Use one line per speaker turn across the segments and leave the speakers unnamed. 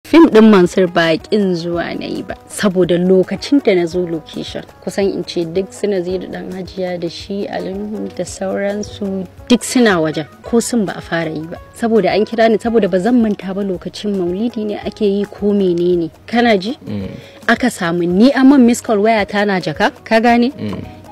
Fim ɗin Mansur ba ƙin zuwa na yi ba, saboda lokacin da na zo location, kusan in ce duk su Naziru Dan Hajiya da shi Ali Nuhu da sauransu duk suna wajen, ko sun ba a fara yi ba. Saboda an kira ni, saboda ba zan manta ba, lokacin maulidi ne ake yi ko menene. Kana ji? Aka samu ni amman miss call, waya ta na jaka, ka gane?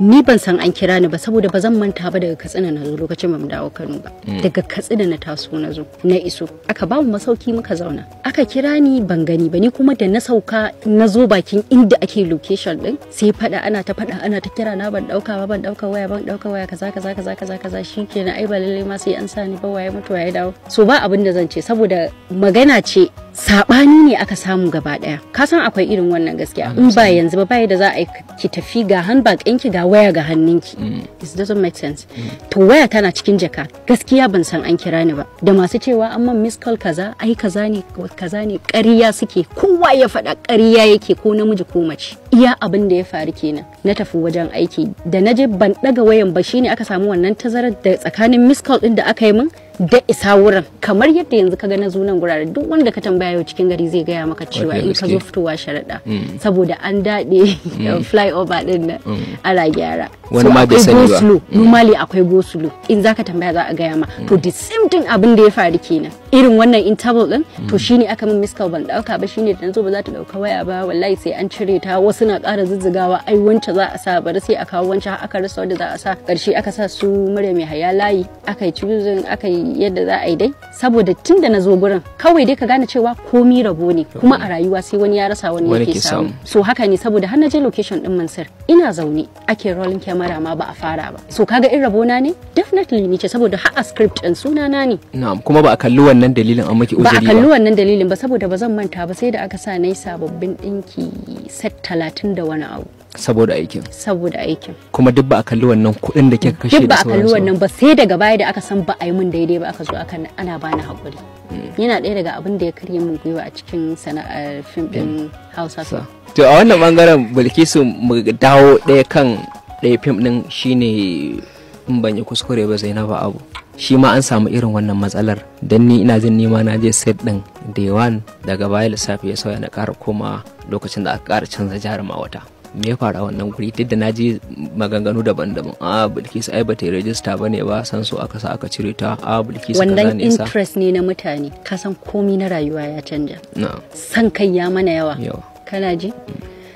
Ni ban san an kira ni ba, saboda ba zan manta ba, daga Katsina na zo, lokacin ba mu dawo Kano ba. Daga Katsina na taso na zo na iso, aka ba mu masauki muka zauna. Aka kira ni, ban gani ba. Ni kuma da na sauka na zo bakin inda ake location din, sai fada ana ta fada, ana ta kira na, ban dauka ba, ban dauka waya, ban dauka waya, kaza kaza kaza kaza kaza. Shikenan, ai ba lalle ma sai an sa ni ba, waye mutu waye dawo. So ba abin da zan ce, saboda magana ce, sabani ne aka samu gaba daya. Ka san akwai irin wannan gaskiya, in ba yanzu ba, bai da za a yi ki tafi ga handbag ɗinki, ga waya ga hannunki. It doesn't make sense. To waya tana cikin jaka, gaskiya ban san an kira ni ba. Da masu cewa an man miss call kaza, ai kaza ne kaza ne, ƙarya suke. Kowa ya faɗa ƙarya yake, ko namiji ko mace. Iya abin da ya faru kenan. Na tafi wajen aiki, da na je ban ɗaga wayan ba, shine aka samu wannan tazarar da tsakanin miss call ɗin da aka yi min da isa wurin. Kamar yadda yanzu ka ga na zo nan gurare, duk wanda ka tambaya yau cikin gari zai gaya maka cewa in ka zo fitowa sharaɗa, saboda an daɗe flyover din nan ana gyara.
Wani ma bai sani ba.
Normally akwai go slow, in zaka tambaya za a gaya ma. To the same thing abin da ya faru kenan, irin wannan interval din. To shine aka min miss call, ban dauka ba. Shine da nazo, ba za ta dauka waya ba, wallahi sai an cire ta. Wasu na ƙara zuzzugawa, ai wance za a sa, bari sai a kawo wancan. Aka rasa wanda za a sa, karshe aka sa su murya mai haya layi, aka yi choosing, aka yi yadda za a yi dai. Saboda tun da na zo gurin, kawai dai ka gane cewa komi rabo ne, kuma a rayuwa sai wani ya rasa wani yake samu. So haka ne, saboda har na je location din Mansur, ina zaune ake rolling camera ma ba a fara ba. So kaga in rabona ne, definitely ni ce, saboda har a script din sunana ne.
Na'am, kuma ba a kalli wannan dalilin an maki
Ba a
uzuri
kalli
ba?
wannan dalilin ba, saboda ba zan manta ba, sai da aka sa na yi sababbin dinki set 30 da wani abu.
Saboda aikin?
Saboda aikin.
Kuma duk ba a kalli wannan kuɗin da kika kashe
Duk
da
ba a kalli
sauransu ba?
wannan ba, sai daga baya da aka san ba a yi min daidai ba, aka zo aka ana bani haƙuri. Yana ɗaya daga abin da ya karye min gwiwa a cikin sana'ar fim ɗin Hausa film.
To a wannan bangaren, Bilkisu, mu dawo ɗaya kan ɗaya fim ɗin, shine in ban yi kuskure ba, Zainabu Abu. Shi ma an samu irin wannan matsalar, don ni ina jin nima na je set ɗin day one, daga baya lissafi ya sauya, na ƙara koma lokacin da aka ƙara canza jaruma wata. Me ya faru a wannan guri? Duk da na ji maganganu daban-daban, a Bilkisu ai bata yi rajista ba ne ba, san so aka sa aka cire ta, a Bilkisu kaza
Wannan
ne sa
interest ne na mutane. Ka san komi na rayuwa ya canja,
na
san kai ya mana yawa.
Yawa.
Kana ji,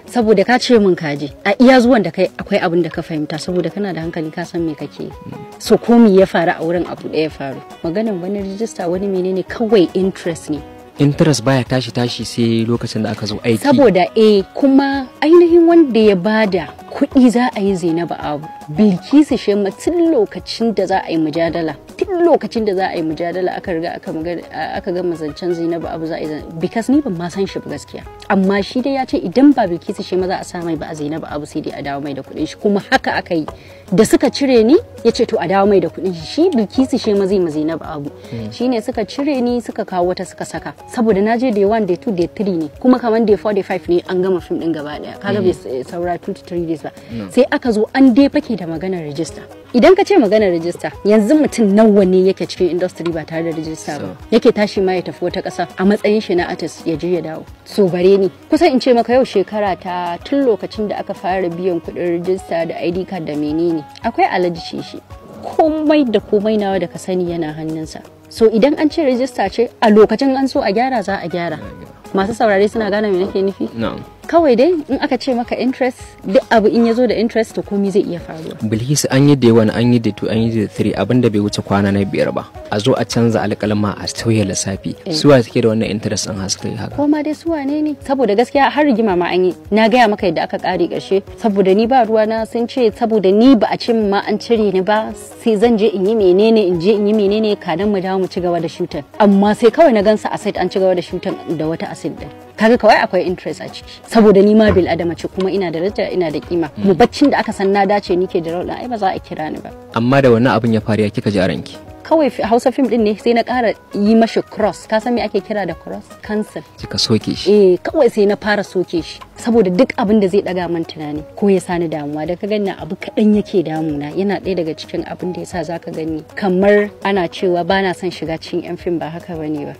saboda ka ce min ka je, a iya zuwan da kai akwai abin da ka fahimta, saboda kana da hankali, ka san me kake yi. So komi ya faru a wurin, abu ɗaya ya faru, maganan wani rijista, wani menene, kawai interest ne.
Interest baya tashi tashi sai lokacin da aka zo aiki.
Saboda kuma ainihin wanda ya bada kuɗi za a yi Zainabu Abu, Bilkisu Shema, tun lokacin da za a yi mujadala, tun lokacin da za a yi mujadala, aka riga aka magana, aka gama zancen Zainabu Abu za a yi, because ni ban ma san shi ba gaskiya, amma shi dai ya ce idan ba Bilkisu Shema za a sa mai ba a Zainabu Abu, sai dai a dawo mai da kuɗin shi. Kuma haka aka yi. Da suka cire ni, ya ce to a dawo mai da kuɗin shi, shi Bilkisu Shema zai ma Zainabu Abu. Shine suka cire ni, suka kawo wata suka saka, saboda na je day 1, day 2, day 3 ne, kuma kamar day 4, day 5 ne an gama fim din gaba daya. Kaga bai saura 2 to 3 days ba. Sai aka zo an dai fake da maganar rijista. Idan ka ce maganar rijista, yanzu mutum nawa ne yake cikin industry ba tare da rijista ba, yake tashi ma ya tafi wata ƙasa a matsayin shi na artist, ya je ya dawo? So bare ni, kusan in ce maka yau shekara ta tun lokacin da aka fara biyan kuɗin rijista da ID card da menene. Akwai Alhaji shi, komai da komai nawa da ka sani yana hannunsa. So idan an ce rijista ce, a lokacin an so a gyara, za a gyara. Masu saurare suna gane me nake nufi?
Na'am.
Kawai dai in aka ce maka interest, duk abu in ya zo da interest, to komai zai iya faruwa.
Bilkisu, an yi day one, an yi day two, an yi day three, abinda bai wuce kwana na biyar ba, a zo a canza alƙalma, a sauya lissafi. Suwa suke da wannan interest ɗin har suka yi haka?
Ko ma dai su wane ne, saboda gaskiya har rigima ma an yi. Na gaya maka yadda aka kare ƙarshe, saboda ni ba ruwa na. Sun ce saboda ni ba a ce min ma an cire ni ba, sai zan je in yi menene, in je in yi menene kadan mu dawo mu ci gaba da shooting. Amma sai kawai na gansa a set an ci gaba da shooting da wata a set din. Kaga kawai akwai interest a ciki, saboda ni ma bil adama ce, kuma ina da daraja, ina da kima. Mu baccin da aka san na dace nike da role, ai ba za a kira ni ba.
Amma da wannan abin ya faru, ya kika ji a ranki?
Kawai Hausa film din ne, sai na ƙara yi mashi cross. Ka san me ake kira da cross? Cancel.
Kika soke shi?
Eh, kawai sai na fara soke shi, saboda duk abin da zai daga min tunani ko ya sani damuwa, da ka gani abu kaɗan yake damuna. Yana ɗaya daga cikin abin da yasa zaka gani kamar ana cewa bana son shiga cikin yan fim, ba haka bane ba.